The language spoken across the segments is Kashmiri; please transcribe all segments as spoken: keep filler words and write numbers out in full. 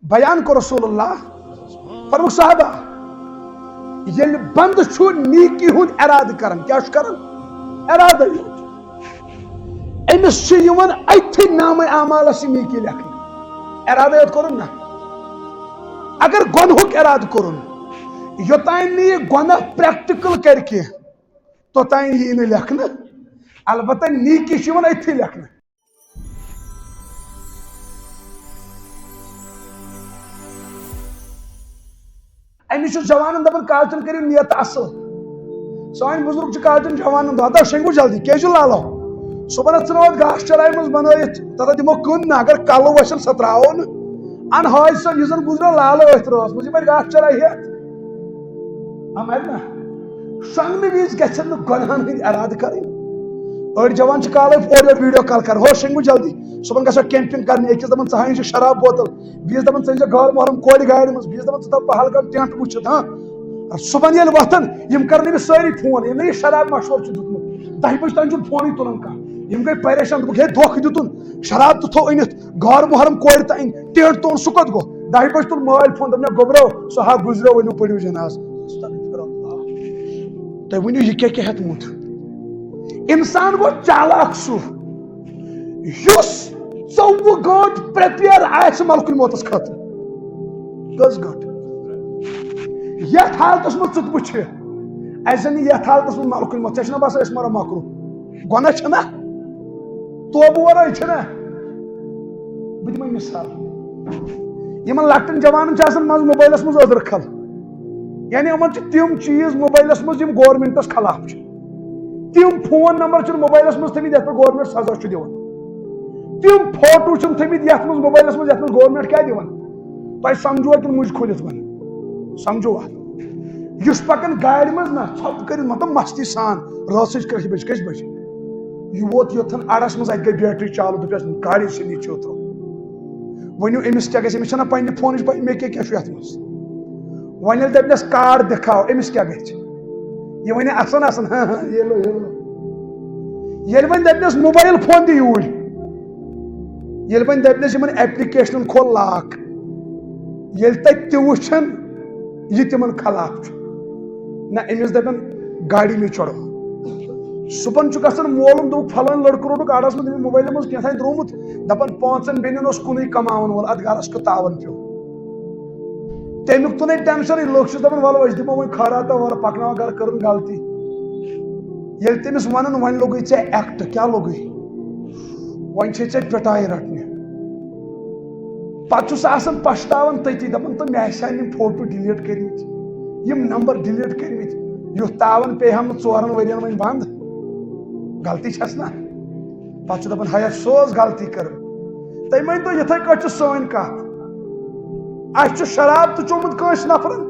بیان کوٚر رسول اللہ، فرموو صحابہ، ییٚلہِ بندٕ چھُ نیکی ہُنٛد ارادٕ کران، کیٛاہ چھُ کران؟ ارادٕ یوت۔ أمِس چھُ یِوان أتھی نامہ اعمالس یہِ نیکی لیکھنہٕ۔ ارادٕ یوت کوٚرُن نہ۔ اگر گۄنہُک ارادٕ کوٚرُن، یوٚتام نہٕ یہِ گۄناہ پریکٹیکل کرِ کینٛہہ، توٚتام یی نہٕ لیکھنہٕ۔ البتہ نیکی چھِ یِوان أتھی لیکھنہٕ۔ أمِس چھُ جوانن دپان، کالچن کٔرِو نیت اصل۔ سٲنۍ بزرگ چھِ کالچن جوانن دپان، ہتا شۄنٛگِو جلدی، کیٛازِ چھُ لالو؟ صُبحن ژھٕنو اتھ گاسہٕ چراے منٛز بنٲیِتھ، تتھ دِمو کٕن نہ، اگر کلہٕ وسن سۄ تراوو نہٕ۔ ان حٲج صٲب، یُس زن گُزریو لالو أتھۍ رٲژ منٛز، یہِ پرِ گاسہٕ چراے ہٮ۪تھ۔ اما نہ، شۄنٛگنہٕ وِزِ گژھن نہٕ گۄنہن ہٕنٛدۍ ارادٕ کرٕنۍ۔ أڑۍ جوان چھِ کالے اورٕ یورٕ ویڈیو کال کران، ہو شۄنٛگِو جلدی، صُبحن گژھو کیمپنگ کرنہِ، أکِس دپان ژٕ ہاوٕنۍ چھِ شراب بوتل، بیٚیِس دپان ژٕ أنۍ زِ غٲر محرم کورِ گاڑِ منٛز، بیٚیِس دپان ژٕ تھاو پہلگام ٹینٹ وٕچھِتھ، ہاں۔ صُبحن ییٚلہِ وۄتھان، یِم کرن أمِس سٲری فون، ییٚلہِ نہٕ یہِ شراب مشورٕ چھُ دیُتمُت، دہہِ بجہِ تام چھُنہٕ فونٕے تُلان کانٛہہ۔ یِم گٔے پریشان، دوٚپُکھ ہے دھوکہٕ دیُتُن، شراب تہِ تھوٚو أنِتھ، غٲر محرم کورِ تہِ أنۍ، ٹینٹ تُلُن، سُہ کوٚت گوٚو؟ دہہِ بجہِ تُل مٲلۍ فون، دوٚپُن، "گوٚبرو، سُہ ہا گُزریو، ؤلِو پٔرِو جنازٕ۔" استغفر اللہ۔ تُہۍ ؤنِو، یہِ کیٛاہ کیٛاہ ہٮ۪تھ موٗد؟ انسان گوٚو چالاک سُہ، یُس ژوٚوُہ گٲنٛٹہٕ پریپیئر آسہِ ملکُل موتس خٲطرٕ۔ کٔژ گٲنٛٹہٕ؟ یتھ حالتس منٛز ژٕ تہٕ بہٕ چھِ، اسہِ زن یہِ یتھ حالتس منٛز ملکُل موت، ژےٚ چھُنہ باسان أسۍ مرو مۄکرو؟ گۄناہ چھُنہ؟ توبہٕ ورٲے چھُنہ؟ بہٕ دِمے مثال۔ یِمن لۄکٹٮ۪ن جوانن چھِ آسان منٛزٕ موبایلس منٛز أدرکھل، یعنی یِمن چھِ تِم چیٖز موبایلس منٛز یِم گورمنٹس خلاف چھِ۔ تِم فون نمبر چھِنہٕ موبایلس منٛز تھٲمٕتۍ یتھ پٮ۪ٹھ گورمنٹ سزا چھُ دِوان۔ تِم فوٹو چھِنہٕ تھٲمٕتۍ یتھ منٛز موبایلس منٛز یتھ منٛز گورمنٹ کیٛاہ دِوان؟ تۄہہِ سمجھوا کِنہٕ مُجہِ کھوٗلِتھ ونہٕ؟ سمجھوا؟ یُس پکان گاڑِ منٛز نہ، ژھۄپہٕ کٔرِتھ، مطلب مستی سان، رٲژ سٕنٛزِ کٔژِ بجہِ، کٔژِ بجہِ؟ یہِ ووت یوٚتن اڑس منٛز، اتہِ گٔے بیٹری چالو، دوٚپس، "گاڑی سے نیچے اترو۔" ؤنِو، أمِس کیٛاہ گژھِ؟ أمِس چھنہ پننہِ فونٕچ پاے، مےٚ کیٛاہ، کیٛاہ چھُ یتھ منٛز؟ وۄنۍ ییٚلہِ دپنس، "کارڈ دکھاو"، أمِس کیٛاہ گژھِ؟ یہِ ونہِ اَسان، اَسان، ہاں، ہاں، یہِ لو، یہِ لو۔ ییٚلہِ وۄنۍ دپنس، "موبایل فون دِ یوٗرۍ"، ییٚلہِ وۄنۍ دپنس، "یِمن ایپلیکیشنن کھول لاک"، ییٚلہِ تتہِ تہِ وٕچھن، یہِ تِمن خلاف چھُ۔ نہ، أمِس دپن، "گاڑی میں چڑھو۔" صُبحن چھُ گژھان مولوٗم، دوٚپُکھ، "فلٲنۍ لڑکہٕ روٚٹُکھ اڑس منٛز، تٔمِس موبایلہٕ منٛز کینٛہہ تام درٛامُت، دپان، پانٛژن بیٚنٮ۪ن اوس کُنُے کماون وول، اتھ گرس کیُتھ تاون پیوٚو۔" تمیُک تُلنَے ٹینشن، لُکھ چھِ دپان، "ولہٕ أسۍ دِمو وۄنۍ خٲراتہ، ولہٕ پکناوو گرٕ، کٔرٕن غلطی۔" ییٚلہِ تٔمِس ونان، "وۄنۍ لوٚگُے ژےٚ ایکٹ، کیٛاہ لوٚگُے؟ وۄنۍ چھے ژےٚ پِٹایہِ رٹنہِ۔" پتہٕ چھُ سُہ آسان پشتاوان تٔتی، دپان، "تہٕ مےٚ آسہِ ہا یِم فوٹو ڈِلیٖٹ کٔرمٕتۍ، یِم نمبر ڈِلیٖٹ کٔرمٕتۍ، یُتھ تاون پیٚیہِ ہا نہٕ ژورن ؤرین وۄنۍ بنٛد۔ غلطی چھس نہ؟" پتہٕ چھُ دپان، "ہے، افسوس، غلطی کٔرٕم۔" تُہۍ مٲنۍ تو، یِتھے کٲٹھۍ چھِ سٲنۍ کتھ۔ اسہِ چھُ شراب تہِ چومُت کٲنٛسہِ نفرن،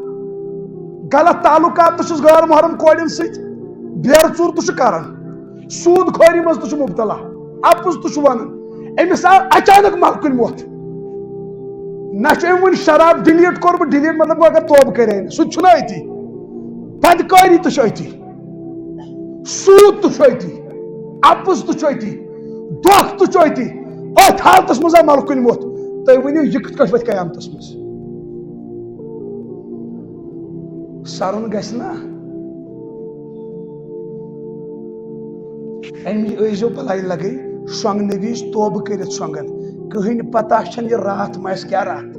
غلط تعلقات تہِ چھِس غٲر محرم کورٮ۪ن سۭتۍ، بیرٕ ژوٗر تہِ چھُ کران، سوٗد خٲری منٛز تہِ چھُ مبتلا، اپُز تہِ چھُ ونان۔ أمِس آو اچانک ملکُل موت، نہ چھُ أمۍ وُنہِ شراب ڈِلیٖٹ کوٚرمُت، ڈِلیٖٹ مطلب گوٚو اگر توبہٕ کرے نہٕ، سُہ تہِ چھُنہ أتی، بدکٲری تہِ چھُ أتی۔ سوٗد تہِ چھُ أتی، اپُز تہِ چھُ أتی، دھوکہٕ تہِ چھُ أتی۔ أتھۍ حالتس منٛز آو ملکُل موت۔ تُہۍ ؤنِو، یہِ کِتھ کٲٹھۍ وۄتھِ قیامتس منٛز؟ سرُن گژھِ نا؟ اَمہِ ٲسۍزیو بلاے لگے شۄنٛگنہٕ وِزِ توبہٕ کٔرِتھ شۄنٛگان۔ کٕہٕنۍ پتہ چھَنہٕ یہِ راتھ ما آسہِ کیٛاہ راتھ۔